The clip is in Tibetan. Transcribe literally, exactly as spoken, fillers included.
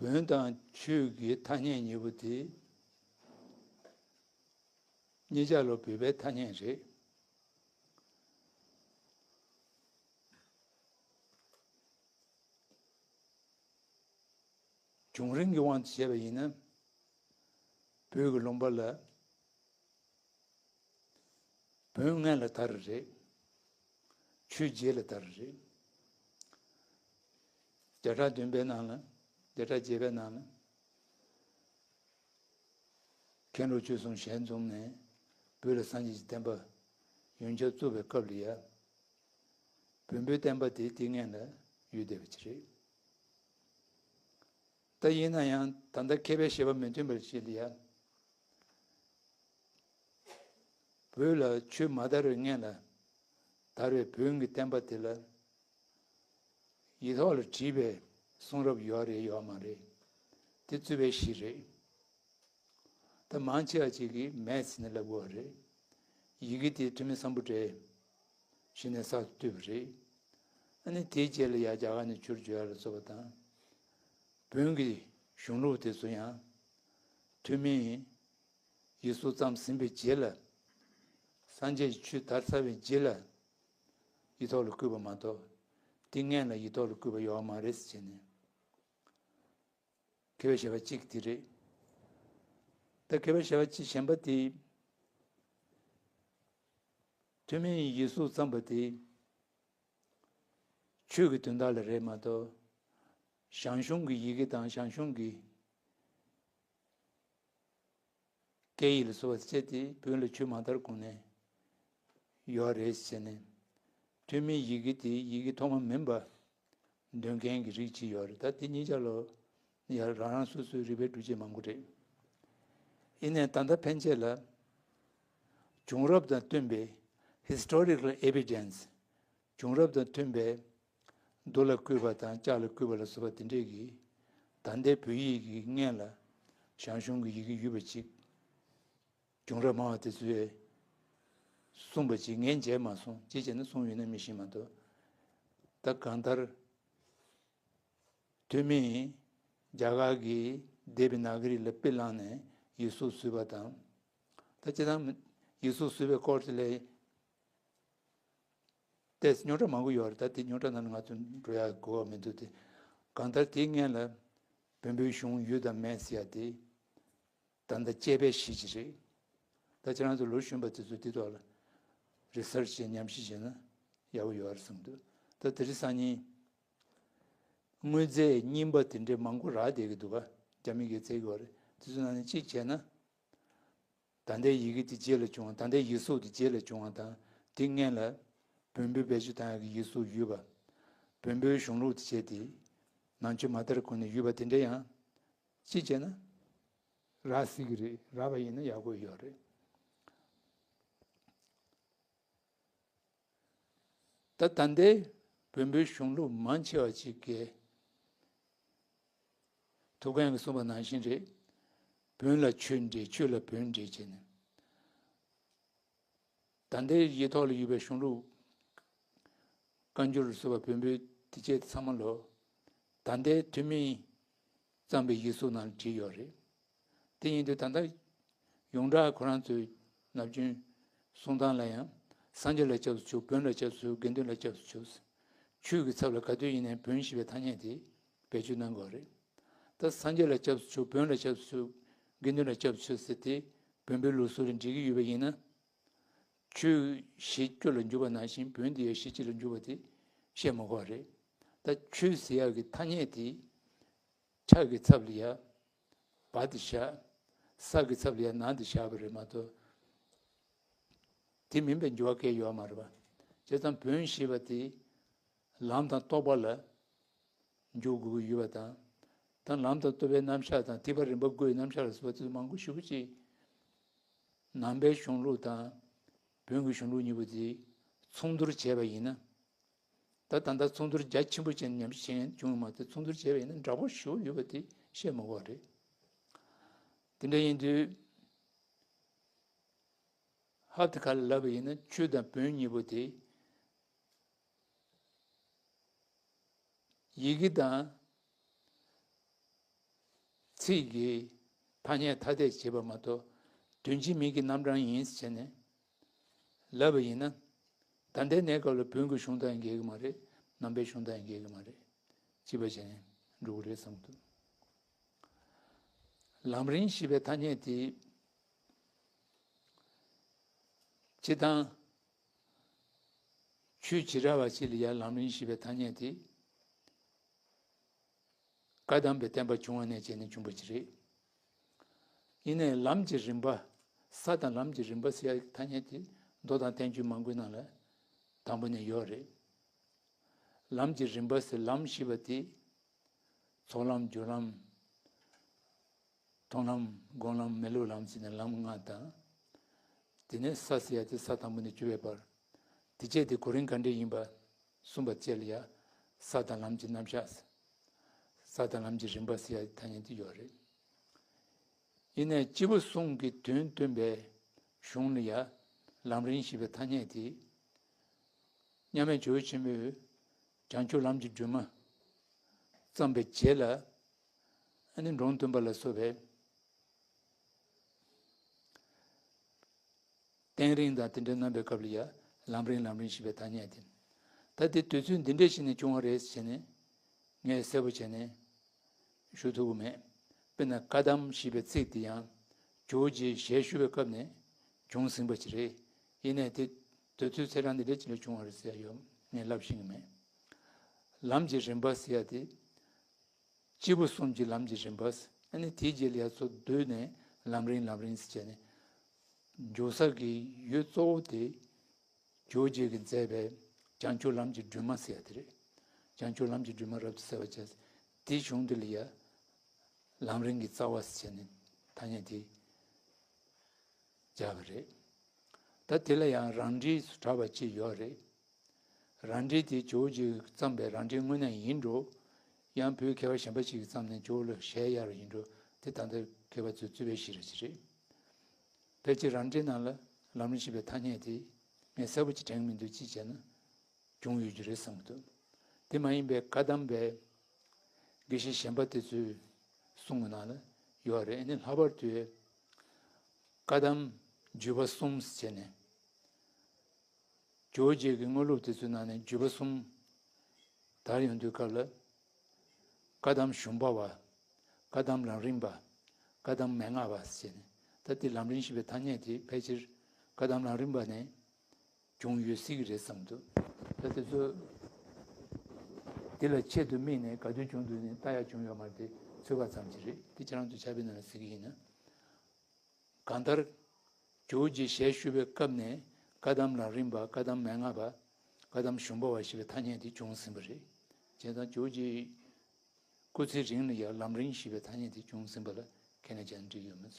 བོན་དང་ཆོས་ཀྱི་ཐ་སྙད་གཉིས་པོ་དེ་གཉིས་ཆ་ལ་བོད་པའི་ཐ་སྙད་རེད། བྱུང་རིམ་གྱི་དབང་དུ་བྱས་པ་ཡིན་ན། བོད་ཀྱི་ལུང་པ་ལ་བོན་སྔོན་ལ་དར་རེད། ཆོས་རྗེས་ལ་དར་རེད། བརྒྱ་ཕྲག་བདུན་པའི་ནང་ལ། བརྒྱ་ཕྲག་བརྒྱད་པའི་ནང་ལ། མཁན་སློབ་ཆོས་གསུམ་ཞལ་འཛོམས་ནས་བོད་ལ་སངས་རྒྱས་ཀྱི་བསྟན་པ་ཡོངས་ཁྱབ་བཙུགས་པའི་སྐབས་ལ་ཡ། བོན་པོའི་བསྟན་པ་དེ་དེ་སྔོན་ལ་ཡོད་བསྡད་པ་ཅིག་རེད། ད་ཡིན་ན་ཡང་ད་ལྟ་མཁས་པའི་བཞེད་པ་མི་མཐུན་པར་བྱེད་ལ་ཡ། བོད་ལ་ཆོས་མ་དར་བའི་སྔོན་ལ་དར་བའི་བོན་གྱི་བསྟན་པ་དེ་ལ་ཡིག་ཐོག་ལ་བྲིས་པའི་གསུང་རབ་ཡོད་རེད་ཡོད་མ་རེད། དེ་རྩོད་པའི་གཞི་རེད། ད་མང་ཆེ་བ་ཅིག་གིས་མེད་ཟེར་ནས་ལབ་དགོས་པ་རེད། ཡི་གེ་དེ་ཐོན་མི་སམ་བྷོ་ཊས་གཞི་ནས་གསར་དུ་བཏོད་པ་རེད། ཨ་ནི་དེའི་རྗེས་ལ་ཡ་རྒྱ་གར་ནས་བསྒྱུར་བརྗོད་ཡ་ལ་སོགས་པ་དང་། བོན་གྱི་གཞུང་ལུགས་དེ་ཚོ་ཡང་ཐོན་མིས་ཡིག་གཟུགས་བརྩམས་ཟིན་པའི་རྗེས་ལ། སངས་རྒྱས་ཀྱི་ཆོས་དར་ཚར་བའི་རྗེས་ལ་ཡིག་ཐོག་ལ་བཀོད་པ་མ་གཏོགས། དེ་སྔོན་ལ་ཡིག་ཐོག་ལ་བཀོད་པ་ཡོད་མ་རེད་ཟེར་བྱས་ནས། མཁས་པའི་བཞེད་པ་གཅིག་དེ་རེད། ད་མཁས་པའི་བཞེད་པ་གཅིག་གཞན་པ་དེ། ཐོན་མིས་ཡིག་གཟུགས་བརྩམས་པ་དེ། ཆོས་ཀྱི་དོན་དག་ལ་རེད་མ་གཏོགས། ཞང་ཞུང་གི་ཡི་གེ་དང་ཞང་ཞུང་གི་སྐད་ཡིག་ལ་སོགས་པ་སྤྱད་དེ་བོད་ལ་ཆོས་མ་དར་གོང་ནས་ཡོད་རེད་ཟེར་ནས། ཐོན་མིའི་ཡི་གེ་དེ་ཡི་གེ་ཐོག་མ་མིན་པ་འདོན་མཁན་གྱི་རིགས་ཅིག་ཡོད་རེད། ད་དེ་གཉིས་ཆ་ལོ་ཡ་རང་རང་སོ་སོའི་རིག་པའི་འགྲོས་ཀྱིས་མང་པོ་རེད། ཡིན་ནའི་ད་ལྟ་ཕན་ཆད་ལ་བྱུང་རབས་དང་བསྟུན་པའི་historical evidence། བྱུང་རབས་དང་མཐུན་པའི་རྡོ་ལ་བརྐོས་པ་དང་ལྕགས་ལ་བརྐོས་པ་ལ་སོགས་པ་དེ་འདྲས་ཀྱིས། ད་ལྟའི་བོད་ཡིག་གི་སྔོན་ལ་ཞང་ཞུང་གི་ཡི་གེ་ཡོད་པ་ཅིག་བྱུང་རབས་སྨྲ་བ་དེ་ཚོས་གསུངས་པ་ཅིག་ངས་མཇལ་མ་སོང་། ཅི་བྱས་ན་གསུངས་ཡོད་ན་མི་ཤེས་མ་གཏོགས། ད་གང་ལྟར་ཐོན་མིས་རྒྱ་གར་གྱི་དེ་བི་ན་ག་རི་ལ་དཔེ་བླངས་ནས་ཡིག་གཟུགས་བཟོས་པ་དང་། ད་སྤྱིར་བཏང་ཡིག་གཟུགས་བཟོས་པའི་སྐོར་དེ་ལ། ཏེས་རྙོག་དྲ་མང་པོ་ཡོད་རེད། ད་དེ་རྙོག་དྲ་ནང་ལ་ང་ཚོ་འགྲོ་ཡག་གོ་བ་མི་འདུག་སྟེ། གང་ལྟར་དེའི་སྔོན་ལ་བོན་པོའི་གཞུང་ཡོད་དམ་མེད་ཟེར་ཡ་དེ་ད་ལྟ་དཔྱད་པའི་གཞི་ཅིག་རེད། ད་ཁྱེད་རང་ཚོ་ལོ་གཞོན་པ་དེ་ཚོ་དེ་ཐོག་ལ་རི་སར་ཆི་བྱས་ཉམས་ཞིབ་བྱས་ན་ཡག་པོ་ཡོད་རེད་བསམ་འདུག་ད་དེ་རིང་སང་ཉིན་དངོས་རྫས་རྙིང་པ་དེ་འདྲའི་མང་པོ་རག་བསྡད་ཀྱི་འདུག་ག་རྒྱ་མི་གིས་བཙལ་གྱི་ཡོད་རེད། དེ་ཚོ་ནང་ནས་གཅིག་བྱས་ན། ད་ལྟའི་ཡི་གེ་དེ་རྗེས་ལ་བྱུང་བ། ད་ལྟའི་ཡིག་གཟུགས་དེ་རྗེས་ལ་བྱུང་བ་དང་། དེ་སྔོན་ལ་བོན་པོས་བེད་སྤྱོད་བཏང་ཡག་གི་ཡིག་གཟུགས་ཡོད་པ། བོན་པོའི་གཞུང་ལུགས་དེ་བྱས་ཏེ་ནང་ཆོས་མ་དར་གོང་ནས་ཡོད་པ་དེ་འདྲ་ཡང་ཅི་བྱས་ན་རག་སྲིད་ཀྱི་རེད། རག་པ་ཡིན་ན་ཡག་པོ་ཡོད་རེད། ད་ད་ལྟའི་བོན་པོའི་གཞུང་ལུགས་མང་ཆེ་བ་ཅིག་གིས་ཐུབ་མཁན་གྱིས་གསུངས་པ་ནང་བཞིན་རེད། བོན་ལ་ཆོས་འདྲེས། ཆོས་ལ་བོན་འདྲེས་བྱས་ནས། ད་ལྟའི་ཡིག་ཐོག་ལ་ཡོད་པའི་གཞུང་ལུགས་བཀའ་འགྱུར་ལ་སོགས་པ་བོན་པོའི་དེ་བྱས་ཚང་མ་ལོ། ད་ལྟའི་ཐོན་མིས་བརྩམས་པའི་ཡིག་གཟུགས་ནང་ལ་བྲིས་ཡོད་རེད། དེ་ཡིན་དུས་ད་ལྟ་ཡོངས་གྲགས་ཁོ་རང་ཚོའི་ནམ་རྒྱུན་གསུང་སྟངས་ལ་ཡང་། སངས་རྒྱས་ལ་སྐྱབས་སུ་མཆིའོ། བོན་ལ་སྐྱབས་སུ་མཆིའོ། དགེ་འདུན་ལ་སྐྱབས་སུ་མཆིའོ། ཆོས་ཀྱི་ཚབ་ལ་ག་དུས་ཡིན་ནའི་བོན་ཞེས་པའི་ཐ་སྙད་དེ་བེད་སྤྱོད་གནང་དགོས་རེད། ད་སངས་རྒྱས་ལ་སྐྱབས་སུ་མཆིའོ། བོན་ལ་སྐྱབས་སུ་མཆིའོ། དགེ་འདུན་ལ་སྐྱབས་སུ་མཆིའོ་ཟེར་ཏེ་བོན་པོའི་ལུགས་སྲོལ་ལ་འགྲིག་གི་ཡོད་པ་ཡིན་ན། ཆོས་གཞི་བཅུ་ལ་འཇུག་པ་ནང་བཞིན་བོན་དེ་ཡང་གཞི་གཅིག་ལ་འཇུག་པ་དེ་བཤད་མི་དགོས་རེད། ད་ཆོས་ཟེར་ཡག་གི་ཐ་སྙད་དེ་ཕྱག་གི་ཚབ་ལ་ཡ་བ་དེ་བཞག་ས་གི་ཚབ་ལ་ཡ་ན་དེ་བཞག་པ་རེད་མ་གཏོགས། དེ་མིན་པའི་འགྱུར་བ་གང་ཡང་ཡོད་མ་རེད་པ། བྱས་ཙང་བོན་ཞེས་པ་དེ་ལམ་དང་རྟོགས་པ་ལ་འཇུག་དགོས་ཀྱི་ཡོད་པ་དང་། ད་ལམ་དང་རྟོགས་པའི་རྣམ་གཞག་དང་ཐེག་པ་རིམ་པ་དགུ་ཡི་རྣམ་གཞག་ལ་སོགས་པ་དེ་ཚོ་མང་པོ་ཞེ་པོ་ཅིག་ནང་པའི་གཞུང་ལུགས་དང་བོན་གྱི་གཞུང་ལུགས་གཉིས་པོ་དེ་མཚུངས་བསྡུར་བྱས་པ་ཡིན་ན། ད་ད་ལྟ་མཚུངས་བསྡུར་རྒྱ་ཆེན་པོ་བྱས་ནས་ཉམས་ཞིབ་བྱས་བྱུང་ཡོད་མ་རེད། མཚུངས་བསྡུར་བྱས་པ་ཡིན་ན་འདྲ་པོ་ཞེ་པོ་ཡོད་པ་དེ་བཤད་མི་དགོས་པ་རེད། དེ་འདྲ་ཡིན་དུས། ཧབ་ཏེ་ཁ་ལ་ལབ་པ་ཡིན་ན་ཆོས་དང་བོན་གཉིས་པོ་དེ་ཡི་གེ་དང་ ཚིག་གི་ཐ་སྙད་ཐ་དད་བྱེད་པ་མ་གཏོགས། དོན་གཅིག་མིང་གི་རྣམ་གྲངས་ཡིན་ཟེར་ནས་ལབ་པ་ཡིན་ན། ད་ལྟའི་གནས་སྐབས་ལ་བོན་གྱི་གཞུང་དང་འགལ་གྱི་མ་རེད། ནང་པའི་གཞུང་དང་འགལ་གྱི་མ་རེད། གཅིག་པ་བྱས་ནས་འགྲོ་གི་རེད་བསམ་གྱི་འདུག་ལམ་རིམ་ཞེས་པའི་ཐ་སྙད་དེ། སྤྱིར་བཏང་ཆོས་བྱེ་བྲག་པ་ཞིག་ལ་ཡང་ལམ་རིམ་ཞེས་པའི་ཐ་སྙད་དེ། བཀའ་གདམས་པའི་བསྟན་པ་བྱུང་བ་ནས་བྱས་ནས་བྱུང་བ་ཅིག་རེད། ཡིན་ནའི་ལམ་གྱི་རིམ་པ། ས་དང་ལམ་གྱི་རིམ་པ་ཟེར་ཡག་གི་ཐ་སྙད་དེ་མདོ་དང་བསྟན་བཅོས་མང་པོའི་ནང་ལ་དང་པོ་ནས་ཡོད་རེད། ལམ་གྱི་རིམ་པ་ཟེར། ལམ་ཞེས་པ་དེ་ཚོགས་ལམ། སྦྱོར་ལམ། མཐོང་ལམ། སྒོམ་ལམ། མི་སློབ་ལམ་ཟེར་ནས་ལམ་ལྔ་དང་། དེ་ནས་ས་ཟེར་ཡག་དེ་ས་དང་པོ་ནས་བཅུ་པའི་བར། དེ་བཅས་དེ་གོ་རིམ་ག་འདྲས་ཡིན་པ་གསུངས་པ་བཅས་ལ་ཡང་ས་དང་ལམ་གྱི་རྣམ་གཞག། ས་དང་ལམ་གྱི་རིམ་པ་ཟེར་ཡག་ཐ་སྙད་དེ་ཡོད་རེད། ཡིན་ནའི་སྐྱེས་བུ་གསུམ་གྱི་དོན་སྟོན་པའི་གཞུང་ལ་ཡང་ལམ་རིམ་ཞེས་པའི་ཐ་སྙད་དེ། མཉམ་མེད་ཇོ་བོ་ཆེན་པོས་བྱང་ཆུབ་ལམ་གྱི་སྒྲོན་མ་བརྩམས་པའི་རྗེས་ལ། ཨ་ནི་འབྲོམ་སྟོན་པ་ལ་སོགས་པའི་བསྟན་རིམ་དང་དེ་འདྲ་གནང་པའི་སྐབས་ལ་ཡང་ལམ་རིམ་ལམ་རིམ་ཞེས་པའི་ཐ་སྙད་དེ། ད་དེ་དུས་ཚོད་འདི་འདྲ་ཞིག་ནས་བྱུང་བ་རེད་ཟེར་ནས་ངས་གསལ་པོ་བྱས་ནས་ཞུ་ཐུབ་ཀྱི་མེད། དཔེར་ན་བཀའ་གདམས་ཞེས་པའི་ཚིག་དེ་ཡང་ཇོ་བོ་རྗེས་ཞལ་བཞུགས་པའི་སྐབས་ནས་བྱུང་ཟིན་པ་ཅིག་རེད། ཡིན་ནའི་དེ་དུས་ཚོད་ཚེས་གྲངས་འདི་འདྲ་ཅིག་ལ་བྱུང་བ་རེད་ཟེར་ཡ་ཡོད་ངས་ལབ་ཤེས་ཀྱི་མེད། ལམ་གྱི་རིམ་པ་ཟེར་ཡ་དེ། སྐྱེས་བུ་གསུམ་གྱི་ལམ་གྱི་རིམ་པ། ཨ་ནི་དེའི་རྗེས་ལ་ཡ་ཚོ་བསྡུས་ནས་ལམ་རིམ་ལམ་རིམ་ཟེར་བྱས་ནས། འཇོག་ས་གི་ཡུལ་གཙོ་བོ་དེ་ཇོ་བོ་རྗེ་གིས་མཛད་པའི་བྱང་ཆུབ་ལམ་གྱི་སྒྲོན་མ་ཟེར་ཡ་དེ་རེད། བྱང་ཆུབ་ལམ་གྱི་སྒྲོན་མ་རབ་ཏུ་གསལ་བར་བྱས། དེའི་གཞུང་དེ་ལ་ཡ་ལམ་རིམ་གྱི་རྩ་བ་ཟེར་བྱས་ནས་ཐ་སྙད་དེ་སྦྱར་བ་རེད། ད་དེ་ལ་ཡང་རང་འགྲེལ་སུ་གྲགས་པ་ཅིག་ཡོད་རེད། རང་འགྲེལ་དེ་ཇོ་བོ་རྗེས་བརྩམས་པའི་རང་འགྲེལ་དངོས་གནས་ཡིན་འགྲོ། ཡང་བོད་མཁས་པ་གཞན་པ་ཞིག་གིས་བརྩམས་ནས་ཇོ་བོ་ལ་ཞལ་གཡར་བ་ཡིན་འགྲོ། དེ་ད་ལྟ་མཁས་པ་ཚོས་རྩོད་པའི་གཞི་ར་ཅིག་རེད། ཕལ་ཆེར་རང་འགྲེལ་ནང་ལ་ལམ་རིམ་ཞེས་པའི་ཐ་སྙད་དེ་ངས་གསལ་པོ་ཅིག་དྲན་གྱི་མི་འདུག་གཅིག་བྱས་ན་བྱུང་ཡོད་རྒྱུ་རེད་བསམ་གྱི་འདུག་དེ་མ་ཡིན་པའི་བཀའ་གདམས་པའི་དགེ་བཤེས་གཞན་པ་དེ་ཚོས་གསུང་གི་ནང་ལ་ཡོད་རེད། ཨ་ནི་ལྷག་པར་དུ་བཀའ་གདམས་བརྒྱུད་པ་གསུམ་ཟེར་བྱས་ནས། ཇོ་བོ་རྗེ་གི་དངོས་སློབ་དེ་ཚོའི་ནང་ནས་བརྒྱུད་པ་གསུམ་དར་ཡོང་དུས་སྐབས་ལ། བཀའ་གདམས་ཞུམ་པ་བ། བཀའ་གདམས་ལམ་རིམ་པ། བཀའ་གདམས་མན་ངག་པ་ཟེར་ནས། ད་དེ་ལམ་རིམ་ཞེས་པའི་ཐ་སྙད་དེ་ཕལ་ཆེར་བཀའ་གདམས་ལམ་རིམ་པ་ནས་བྱུང་ཡོད་སྲིད་ཀྱི་རེད་བསམ་འདུག་ད་དེ་ཚོ་དེ་ལ་ཆེད་དུ་དམིགས་ནས་ག་དུས་བྱུང་འདུག་ནས་ལྟ་ཡག་བྱུང་ཡོད་མ་རེད། དེ་ཚོད་དཔག་ཙམ་ཅིག་རེད། དེ་ཁྱེད་རང་ཚོ་ཕྱག་དཔེ་ནང་ལ་གཟིགས་ཀྱི་ཡིན་ན། གང་ལྟར། ཇོ་བོ་རྗེས་ཞལ་བཞུགས་པའི་སྐབས་ནས་བཀའ་གདམས་ལམ་རིམ་པ། བཀའ་གདམས་མན་ངག་པ། བཀའ་གདམས་ཞུམ་པ་བ་ཞེས་པའི་ཐ་སྙད་དེ་བྱུང་ཟིན་པ་རེད། བྱས་ཙང་ཇོ་བོ་རྗེའི་སྐུ་ཚེ་རིང་ལ་ཡང་ལམ་རིམ་ཞེས་པའི་ཐ་སྙད་དེ་བྱུང་ཟིན་པ་ལ་ཁས་ལེན་བྱས་ན་འགྲིག་ཡོད་མེད་